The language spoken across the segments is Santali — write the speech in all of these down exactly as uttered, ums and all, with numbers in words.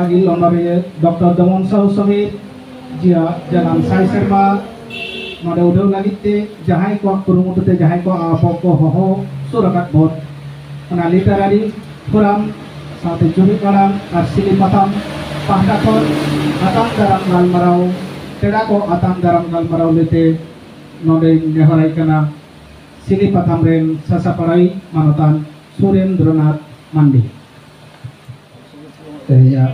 ᱟᱹᱜᱤᱞ ᱚᱱᱚᱞᱤᱭᱟᱹ ᱰᱚᱠᱴᱚᱨ ᱫᱚᱢᱚᱱ ᱥᱟᱦᱩ ᱥᱚᱢᱤᱨ ᱡᱤᱭᱟᱜ ᱡᱟᱱᱟᱢ ᱥᱟᱭ ᱥᱮᱨᱢᱟ ᱱᱚᱰᱮ ᱩᱰᱷᱟᱹᱣ ᱞᱟᱹᱜᱤᱫ ᱛᱮ ᱡᱟᱦᱟᱸᱭ ᱠᱚᱣᱟᱜ ᱠᱩᱨᱩᱢᱩᱴᱩ ᱛᱮ ᱡᱟᱦᱟᱸᱭ ᱠᱚᱣᱟᱜ ᱟᱵᱚ ᱠᱚ ᱦᱚᱦᱚ ᱥᱩᱨ ᱟᱠᱟᱫ ᱵᱚᱱ, ᱚᱱᱟ ᱞᱤᱴᱟᱨᱟᱨᱤ ᱯᱷᱳᱨᱟᱢ ᱥᱟᱶᱛᱮ ᱡᱩᱢᱤᱫ ᱢᱟᱲᱟᱝ ᱟᱨ ᱥᱤᱞᱤ ᱯᱟᱛᱷᱟᱢ ᱯᱟᱦᱴᱟ ᱠᱷᱚᱱ ᱟᱛᱟᱝ ᱫᱟᱨᱟᱢ ᱜᱟᱞᱢᱟᱨᱟᱣ, ᱯᱮᱲᱟ ᱠᱚ ᱟᱛᱟᱝ ᱫᱟᱨᱟᱢ ᱜᱟᱞᱢᱟᱨᱟᱣ ᱞᱟᱹᱭᱛᱮ ᱱᱚᱰᱮᱧ ᱱᱮᱦᱚᱨᱟᱭ ᱠᱟᱱᱟ ᱥᱤᱞᱤ ᱯᱟᱛᱷᱟᱢ ᱨᱮᱱ ᱥᱟᱥᱟᱯᱟᱲᱟᱣᱤᱡ ᱢᱟᱱᱚᱛᱟᱱ ᱥᱩᱨᱮᱱᱫᱨᱚᱱᱟᱛᱷ ᱢᱟᱱᱰᱤ᱾ ᱛᱮᱦᱮᱧᱟᱜ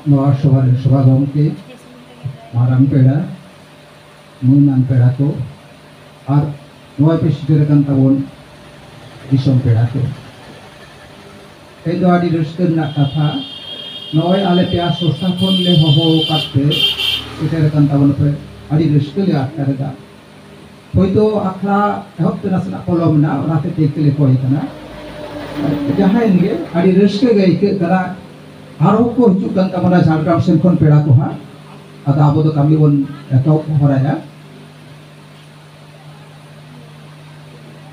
ᱱᱚᱣᱟ ᱥᱚᱵᱷᱟ ᱨᱮᱱ ᱥᱚᱵᱷᱟ ᱜᱚᱢᱠᱮ, ᱢᱟᱨᱟᱝ ᱯᱮᱲᱟ, ᱢᱟᱹᱱᱟᱱ ᱯᱮᱲᱟ ᱠᱚ ᱟᱨ ᱱᱚᱣᱟ ᱯᱮ ᱥᱮᱴᱮᱨ ᱟᱠᱟᱱ ᱛᱟᱵᱚᱱ ᱫᱤᱥᱚᱢ ᱯᱮᱲᱟ ᱠᱚ, ᱛᱮᱦᱮᱧ ᱫᱚ ᱟᱹᱰᱤ ᱨᱟᱹᱥᱠᱟᱹ ᱨᱮᱱᱟᱜ ᱠᱟᱛᱷᱟ᱾ ᱱᱚᱜᱼᱚᱭ ᱟᱞᱮ ᱯᱮᱭᱟ ᱥᱚᱥᱛᱷᱟ ᱠᱷᱚᱱ ᱞᱮ ᱦᱚᱦᱚ ᱟᱠᱟᱫ ᱯᱮ, ᱥᱮᱴᱮᱨ ᱟᱠᱟᱱ ᱛᱟᱵᱚᱱ ᱯᱮ, ᱟᱹᱰᱤ ᱨᱟᱹᱥᱠᱟᱹ ᱞᱮ ᱟᱴᱠᱟᱨ ᱮᱫᱟ᱾ ᱦᱳᱭᱛᱳ ᱟᱠᱷᱲᱟ ᱮᱦᱚᱵ ᱛᱮ ᱱᱟᱥᱮᱱᱟᱜ ᱯᱚᱞᱚᱢ ᱮᱱᱟ, ᱚᱱᱟᱛᱮ ᱛᱮᱦᱮᱧ ᱞᱮ ᱦᱚᱭ ᱠᱟᱱᱟ᱾ ᱡᱟᱦᱟᱸᱭᱮᱱ ᱜᱮ, ᱟᱹᱰᱤ ᱨᱟᱹᱥᱠᱟᱹ ᱜᱮ ᱟᱹᱭᱠᱟᱹᱜ ᱠᱟᱱᱟ᱾ ᱟᱨᱦᱚᱸ ᱠᱚ ᱦᱤᱡᱩᱜ ᱠᱟᱱ ᱛᱟᱵᱚᱱᱟ ᱡᱷᱟᱲᱜᱨᱟᱢ ᱥᱮᱱ ᱠᱷᱚᱱ ᱯᱮᱲᱟ ᱠᱚ ᱦᱟᱸᱜ᱾ ᱟᱫᱚ ᱟᱵᱚ ᱫᱚ ᱠᱟᱹᱢᱤ ᱵᱚᱱ ᱮᱛᱚᱦᱚᱵ ᱦᱚᱨᱟᱭᱟ᱾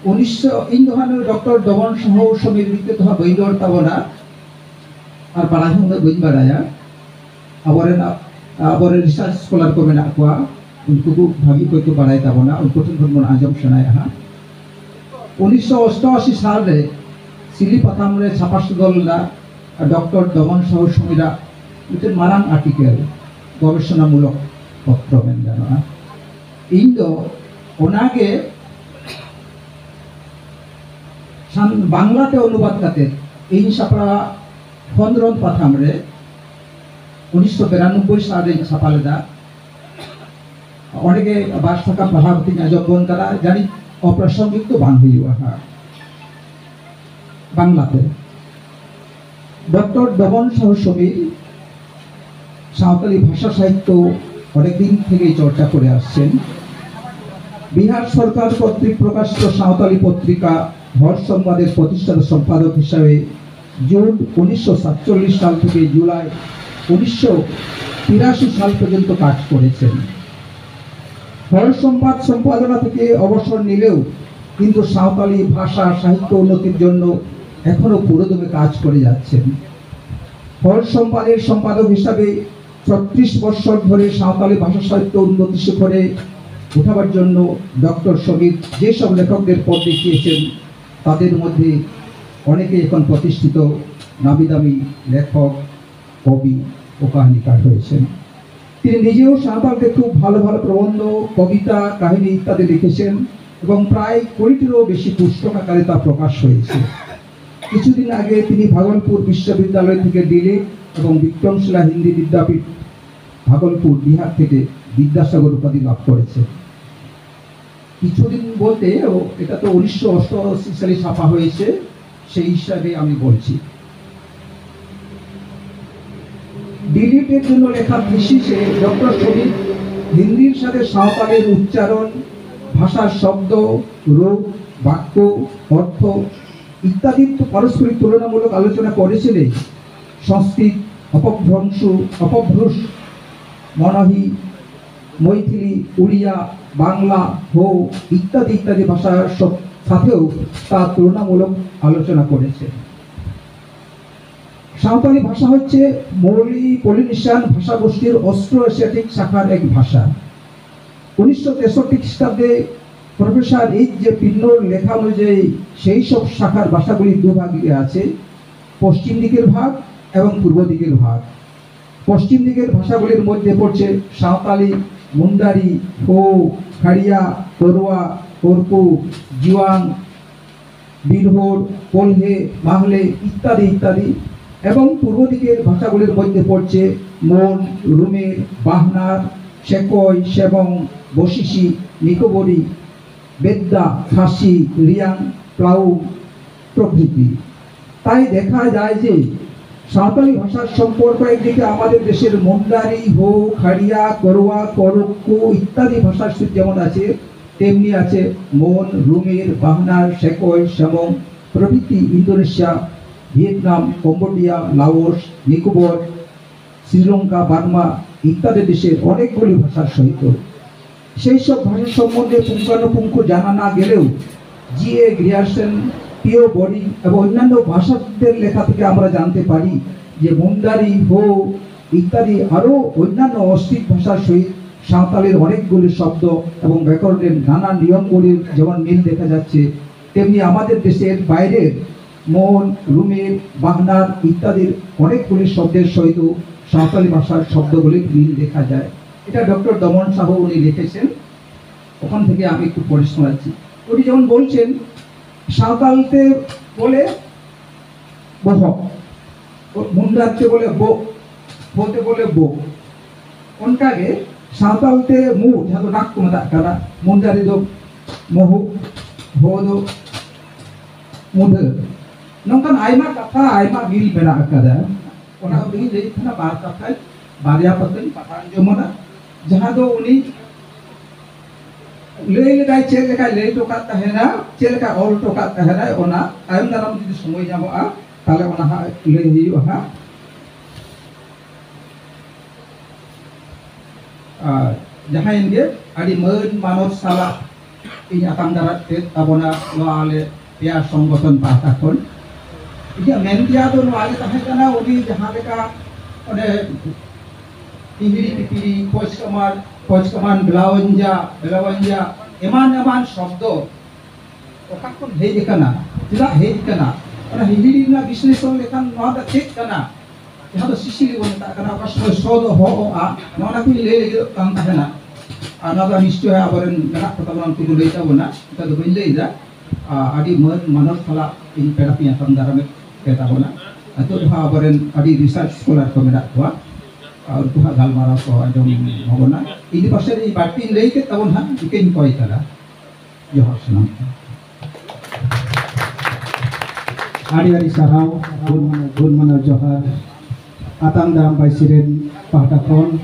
ᱩᱱᱤᱥᱥᱚ, ᱤᱧ ᱫᱚ ᱦᱟᱸᱜ ᱱᱩᱭ ᱰᱚᱠᱴᱚᱨ ᱫᱚᱢᱚᱱ ᱥᱟᱦᱩ ᱥᱚᱢᱤᱨ ᱵᱤᱨᱩᱫᱷ ᱛᱮᱫᱚ ᱦᱟᱸᱜ ᱵᱟᱹᱧ ᱨᱚᱲ ᱛᱟᱵᱚᱱᱟ, ᱟᱨ ᱵᱟᱲᱟᱭ ᱦᱚᱸ ᱩᱱᱟᱹᱜ ᱵᱟᱹᱧ ᱵᱟᱲᱟᱭᱟ᱾ ᱟᱵᱚᱨᱮᱱ, ᱟᱵᱚᱨᱮᱱ ᱨᱤᱥᱟᱨᱪ ᱥᱠᱚᱞᱟᱨ ᱠᱚ ᱢᱮᱱᱟᱜ ᱠᱚᱣᱟ, ᱩᱱᱠᱩ ᱠᱚ ᱵᱷᱟᱹᱜᱤ ᱚᱠᱚᱡ ᱠᱚ ᱵᱟᱲᱟᱭ ᱛᱟᱵᱚᱱᱟ, ᱩᱱᱠᱩ ᱴᱷᱮᱱ ᱠᱷᱚᱱ ᱵᱚᱱ ᱟᱸᱡᱚᱢ ᱥᱮᱬᱟᱭᱟ ᱦᱟᱸᱜ᱾ ᱩᱱᱤᱥᱥᱚ ᱚᱥᱴᱚᱟᱥᱤ ᱥᱟᱞ ᱨᱮ ᱥᱤᱞᱤ ᱯᱟᱛᱷᱟᱢ ᱨᱮ ᱪᱷᱟᱯᱟ ᱥᱚᱫᱚᱨ ᱞᱮᱫᱟ ᱰᱚᱠᱴᱚᱨ ᱫᱚᱢᱚᱱ ᱥᱟᱦᱩ ᱥᱚᱢᱤᱨᱟᱜ ᱢᱤᱫᱴᱮᱱ ᱢᱟᱨᱟᱝ ᱟᱨᱴᱤᱠᱮᱞ, ᱜᱚᱵᱮᱥᱚᱱᱟᱢᱩᱞᱚᱠ ᱯᱚᱛᱨᱚ ᱢᱮᱱ ᱜᱟᱱᱚᱜᱼᱟ᱾ ᱤᱧ ᱫᱚ ᱚᱱᱟᱜᱮ ᱥᱟᱱ-, ᱵᱟᱝᱞᱟᱛᱮ ᱚᱱᱩᱵᱟᱫ ᱠᱟᱛᱮ ᱤᱧ ᱥᱟᱯᱲᱟᱣ ᱠᱷᱚᱸᱫᱽᱨᱚᱸᱫᱽ ᱯᱟᱛᱷᱟᱢ ᱨᱮ ᱩᱱᱤᱥᱥᱚ ᱵᱤᱨᱟᱱᱚᱵᱵᱳᱭ ᱥᱟᱞ ᱨᱮᱧ ᱪᱷᱟᱯᱟ ᱞᱮᱫᱟ᱾ ᱚᱸᱰᱮ ᱜᱮ ᱵᱟᱨ ᱥᱟᱠᱟᱢ ᱯᱟᱲᱦᱟᱣ ᱠᱟᱛᱮᱧ ᱟᱸᱡᱚᱢ ᱵᱚᱱ ᱠᱟᱱᱟ, ᱡᱟᱹᱱᱤᱡ ᱚᱯᱨᱟᱥᱚᱝᱜᱤᱠ ᱫᱚ ᱵᱟᱝ ᱦᱩᱭᱩᱜᱼᱟ ᱦᱟᱸᱜ᱾ ᱵᱟᱝᱞᱟᱛᱮ ᱰᱚᱠᱴᱚᱨ ᱫᱚᱢᱚᱱ ᱥᱟᱦᱩ ᱥᱚᱢᱤᱨ ᱥᱟᱶᱛᱟᱞᱤ ᱵᱷᱟষᱟ ᱥᱟᱦᱤᱛᱛᱚ অনেক দিন থেকেই চর্চা করে আসছেন। বিহার সরকার কর্তৃক প্রকাশিত সাঁওতালি পত্রিকা হর সংবাদের প্রতিষ্ঠাতা সম্পাদক হিসাবে জুন উনিশশো সাতচল্লিশ সাল থেকে জুলাই উনিশশো তিরাশি সাল পর্যন্ত কাজ করেছেন। হর সংবাদ সম্পাদনা থেকে অবসর নিলেও কিন্তু সাঁওতালি ভাষা সাহিত্য উন্নতির জন্য এখনো পুরোদমে কাজ করে যাচ্ছেন। ফল সম্পাদের সম্পাদক হিসাবে ছত্রিশ বছর ধরে সাঁওতালি ভাষা সাহিত্য উন্নতি শিখরে উঠাবার জন্য ডক্টর শহীদ যেসব লেখকদের পথ দেখিয়েছেন, তাদের মধ্যে অনেকে এখন প্রতিষ্ঠিত নামিদামি লেখক, কবি ও কাহিনীকার হয়েছেন। তিনি নিজেও সাঁওতালকে খুব ভালো ভালো প্রবন্ধ, কবিতা, কাহিনী ইত্যাদি লিখেছেন এবং প্রায় কুড়িটিরও বেশি পুস্তক আকারে তা প্রকাশ হয়েছে। কিছুদিন আগে তিনি ভাগলপুর বিশ্ববিদ্যালয় থেকে ডিলিট এবং বিক্রমশিলা হিন্দি বিদ্যাপীঠ ভাগলপুর, বিহার থেকে বিদ্যাসাগর উপাধি লাভ করেছেন। কিছুদিন বলতে, ও, এটা তো উনিশশো অষ্টআশি সালে ছাপা হয়েছে, সেই হিসাবে আমি বলছি। ডিলিটের জন্য লেখা থিসিসে ডক্টর শহীদ হিন্দির সাথে সাঁওতালের উচ্চারণ, ভাষার শব্দ, রূপ, বাক্য, অর্থ ইত্যাদি তো পারস্পরিক তুলনামূলক আলোচনা করেছিলেন। সংস্কৃত, অপভ্রংশ, অপভ্রংশ, মনহি, মৈথিলি, উড়িয়া, বাংলা, হো ইত্যাদি ইত্যাদি ভাষার সব সাথেও তা তুলনামূলক আলোচনা করেছে। সাঁওতালি ভাষা হচ্ছে মৌলি পলিনেশিয়ান ভাষাগোষ্ঠীর অস্ট্রো এশিয়াটিক শাখার এক ভাষা। উনিশশো তেষট্টি খ্রিস্টাব্দে প্রফেসর এইচ জে পিন্নোর লেখা অনুযায়ী সেই সব শাখার ভাষাগুলি দুভাগে আছে, পশ্চিম দিকের ভাগ এবং পূর্ব দিকের ভাগ। পশ্চিম দিকের ভাষাগুলির মধ্যে পড়ছে সাঁওতালি, মুন্ডারি, হো, খাড়িয়া, করোয়া, কোরকু, জুয়াং, বিরহোর, কোলহে, মাহলে ইত্যাদি ইত্যাদি। এবং পূর্ব দিকের ভাষাগুলির মধ্যে পড়ছে মন, রুমের, বাহনার, সেকয়, সেবং, বশিসি, নিকোবরি, বেদ্দা, খাসি, রিয়াং, প্লাউ প্রভৃতি। তাই দেখা যায় যে সাঁওতালি ভাষার সম্পর্ক একদিকে আমাদের দেশের মুন্ডারি, হো, খাড়িয়া, করোয়া, করক্কু ইত্যাদি ভাষার সুর যেমন আছে, তেমনি আছে মন, রুমের, বাহনার, সেকয়, সেমং প্রভৃতি Indonesia, Vietnam, Cambodia, Laos, Nicobar, Sri Lanka, Burma ইত্যাদি দেশের অনেকগুলি ভাষার সহিত। সেই সব ভাষা সম্বন্ধে পুঙ্খানুপুঙ্খ জানা না গেলেও জি এ গ্রিয়ারসন, পিও বোরিং এবং অন্যান্য ভাষাবিদদের লেখা থেকে আমরা জানতে পারি যে মুন্ডারি, হো ইত্যাদি আরো অন্যান্য অস্ট্রিক ভাষার সহিত সাঁওতালের অনেকগুলি শব্দ এবং ব্যাকরণের নানা নিয়মগুলির যেমন মিল দেখা যাচ্ছে, তেমনি আমাদের দেশের বাইরের মন, রুমির, বাগনান ইত্যাদির অনেকগুলি শব্দের সহিত সাঁওতালি ভাষার শব্দগুলির মিল দেখা যায়। এটা ডক্টর দমন সাহু উনি লিখেছেন, ওখান থেকে আমি একটু পড়ে শোনাচ্ছি। উনি যেমন বলছেন, সাঁওতালতে বলে বহ, ᱢᱩᱱᱰᱟᱨᱤ ᱛᱮ ᱵᱚᱞᱮ ᱵᱚ, ᱦᱚ ᱛᱮ ᱵᱚᱞᱮ ᱵᱚ᱾ ᱚᱱᱠᱟᱜᱮ ᱥᱟᱶᱛᱟᱞ ᱛᱮ ᱢᱩ, ᱡᱟᱦᱟᱸ ᱫᱚ ᱱᱟᱠ ᱠᱚ ᱢᱮᱛᱟᱜ ᱠᱟᱱᱟ, ᱢᱩᱱᱰᱟᱨᱤ ᱫᱚ ᱢᱚᱦᱩ, ᱦᱚ ᱫᱚ ᱢᱩᱰᱷᱟᱹ᱾ ᱱᱚᱝᱠᱟᱱ ᱟᱭᱢᱟ ᱠᱟᱛᱷᱟ, ᱟᱭᱢᱟ ᱢᱤᱞ ᱢᱮᱱᱟᱜ ᱟᱠᱟᱫᱟ᱾ ᱚᱱᱟ ᱠᱚᱜᱮᱧ ᱞᱟᱹᱭᱮᱫ ᱛᱟᱦᱮᱱᱟ, ᱵᱟᱨ ᱠᱟᱛᱷᱟᱧ, ᱵᱟᱨᱭᱟ ᱯᱟᱛᱟᱧ ᱯᱟᱲᱦᱟᱣ ᱟᱸᱡᱚᱢ ᱟᱵᱚᱱᱟ, ᱡᱟᱦᱟᱸ ᱫᱚ ᱩᱱᱤ ᱞᱟᱹᱭ ᱞᱮᱫᱟᱭ, ᱪᱮᱫ ᱞᱮᱠᱟᱭ ᱞᱟᱹᱭ ᱦᱚᱴᱚ ᱠᱟᱜ ᱛᱟᱦᱮᱱᱟ, ᱪᱮᱫ ᱞᱮᱠᱟ ᱚᱞ ᱦᱚᱴᱚ ᱠᱟᱜ ᱛᱟᱦᱮᱱᱟᱭ, ᱚᱱᱟ ᱛᱟᱭᱚᱢ ᱫᱟᱨᱟᱢ ᱡᱩᱫᱤ ᱥᱚᱢᱚᱭ ᱧᱟᱢᱚᱜᱼᱟ, ᱛᱟᱦᱞᱮ ᱚᱱᱟ ᱦᱟᱸᱜ ᱞᱟᱹᱭ ᱦᱩᱭᱩᱜᱼᱟ ᱦᱟᱸᱜ᱾ ᱟᱨ ᱡᱟᱦᱟᱸᱭᱮᱱ ᱜᱮ, ᱟᱹᱰᱤ ᱢᱟᱹᱱ ᱢᱟᱱᱚᱛ ᱥᱟᱞᱟᱜ ᱤᱧ ᱟᱛᱟᱝ ᱫᱟᱨᱟᱢ ᱠᱮᱫ ᱛᱟᱵᱚᱱᱟ ᱱᱚᱣᱟ ᱟᱞᱮ ᱯᱮᱭᱟ ᱥᱚᱝᱜᱚᱴᱷᱚᱱ ᱯᱟᱦᱴᱟ ᱠᱷᱚᱱ᱾ ᱤᱧᱟᱹᱜ ᱢᱮᱱ ᱛᱮᱭᱟᱜ ᱫᱚ ᱱᱚᱣᱟ ᱜᱮ ᱛᱟᱦᱮᱸ ᱠᱟᱱᱟ, ᱩᱱᱤ ᱡᱟᱦᱟᱸ ᱞᱮᱠᱟ ᱚᱸᱰᱮ ᱦᱤᱦᱤᱲᱤ ᱯᱤᱯᱤᱲᱤ, ᱠᱷᱚᱡᱽ ᱠᱟᱢᱟᱱ, ᱠᱷᱚᱡᱽ ᱠᱟᱢᱟᱱ, ᱵᱮᱞᱟᱣᱟᱧᱡᱟ, ᱵᱮᱞᱟᱣᱟᱧᱡᱟ, ᱮᱢᱟᱱ ᱮᱢᱟᱱ ᱥᱚᱵᱫᱚ ᱚᱠᱟ ᱠᱷᱚᱱ ᱦᱮᱡ ᱟᱠᱟᱱᱟ, ᱪᱮᱫᱟᱜ ᱦᱮᱡ ᱟᱠᱟᱱᱟ, ᱚᱱᱟ ᱦᱤᱦᱤᱲᱤ ᱨᱮᱱᱟᱜ ᱵᱤᱥᱞᱮᱥᱚᱱ ᱞᱮᱠᱷᱟᱱ ᱱᱚᱣᱟ ᱫᱚ ᱪᱮᱫ ᱠᱟᱱᱟ? ᱡᱟᱦᱟᱸ ᱫᱚ ᱥᱤᱥᱤᱞᱤ ᱵᱚᱱ ᱢᱮᱛᱟᱜ ᱠᱟᱱᱟ, ᱚᱠᱟ ᱥᱚᱢᱚᱭ ᱥᱚ ᱫᱚ ᱦᱚ ᱚᱜᱼᱟ, ᱱᱚᱜᱼᱚ ᱱᱟ ᱠᱚᱧ ᱞᱟᱹᱭ ᱞᱟᱹᱜᱤᱫᱚᱜ ᱠᱟᱱ ᱛᱟᱦᱮᱱᱟ᱾ ᱟᱨ ᱱᱚᱣᱟ ᱫᱚ ᱱᱤᱥᱪᱚᱭ ᱟᱵᱚᱨᱮᱱ ᱢᱮᱱᱟᱜ ᱠᱚ ᱛᱟᱵᱚᱱᱟ, ᱩᱱᱠᱩ ᱠᱚ ᱞᱟᱹᱭ ᱛᱟᱵᱚᱱᱟ, ᱱᱮᱛᱟᱨ ᱫᱚ ᱵᱟᱹᱧ ᱞᱟᱹᱭ ᱮᱫᱟ᱾ ᱟᱨ ᱟᱹᱰᱤ ᱢᱟᱹᱱ ᱢᱟᱱᱚᱛ ᱥᱟᱞᱟᱜ ᱤᱧ ᱯᱮᱲᱟ ᱯᱮ ᱧᱟᱯᱟᱢ ᱫᱟᱨᱟᱢᱮᱫ ᱯᱮ ᱛᱟᱵᱚᱱᱟ᱾ ᱱᱤᱛᱚᱜ ᱫᱚ ᱦᱟᱸᱜ ᱟᱵᱚᱨᱮᱱ ᱟᱹᱰᱤ ᱨᱤᱥᱟᱨᱪ ᱥᱠᱚᱞᱟᱨ ᱠᱚ ᱢᱮᱱᱟᱜ ᱠᱚᱣᱟ, ᱟᱨ ᱩᱱᱠᱩ ᱦᱟᱸᱜ ᱜᱟᱞᱢᱟᱨᱟᱣ ᱠᱚ ᱟᱸᱡᱚᱢ ᱟᱵᱚᱱᱟ᱾ ᱤᱧ ᱫᱚ ᱯᱟᱥᱮᱡ ᱵᱟᱹᱲᱛᱤᱧ ᱞᱟᱹᱭ ᱠᱮᱫ ᱛᱟᱵᱚᱱ ᱦᱟᱸᱜ, ᱤᱠᱟᱹᱧ ᱠᱚᱭ ᱠᱟᱫᱟ᱾ ᱡᱚᱦᱟᱨ ᱥᱟᱱᱟᱢ ᱠᱚ᱾ ᱟᱹᱰᱤ ᱟᱹᱰᱤ ᱥᱟᱨᱦᱟᱣ, ᱜᱩᱱ ᱢᱟᱱᱟᱣ, ᱜᱩᱱ ᱢᱟᱱᱟᱣ ᱡᱚᱦᱟᱨ᱾ ᱟᱛᱟᱝ ᱫᱟᱨᱟᱢ ᱵᱟᱭᱥᱤ ᱨᱮᱱ ᱯᱟᱦᱴᱟ ᱠᱷᱚᱱ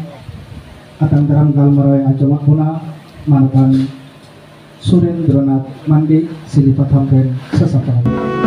ᱟᱛᱟᱝ ᱫᱟᱨᱟᱢ ᱜᱟᱞᱢᱟᱨᱟᱣ ᱮ ᱟᱸᱡᱚᱢᱟᱫ ᱵᱚᱱᱟ ᱢᱟᱱᱚᱛᱟᱱ ᱥᱩᱨᱮᱱᱫᱨᱚᱱᱟᱛᱷ ᱢᱟᱱᱰᱤ, ᱥᱤᱞᱤ ᱯᱟᱛᱷᱟᱢ ᱨᱮᱱ ᱥᱟᱥᱟᱯᱲᱟᱣᱤᱡ᱾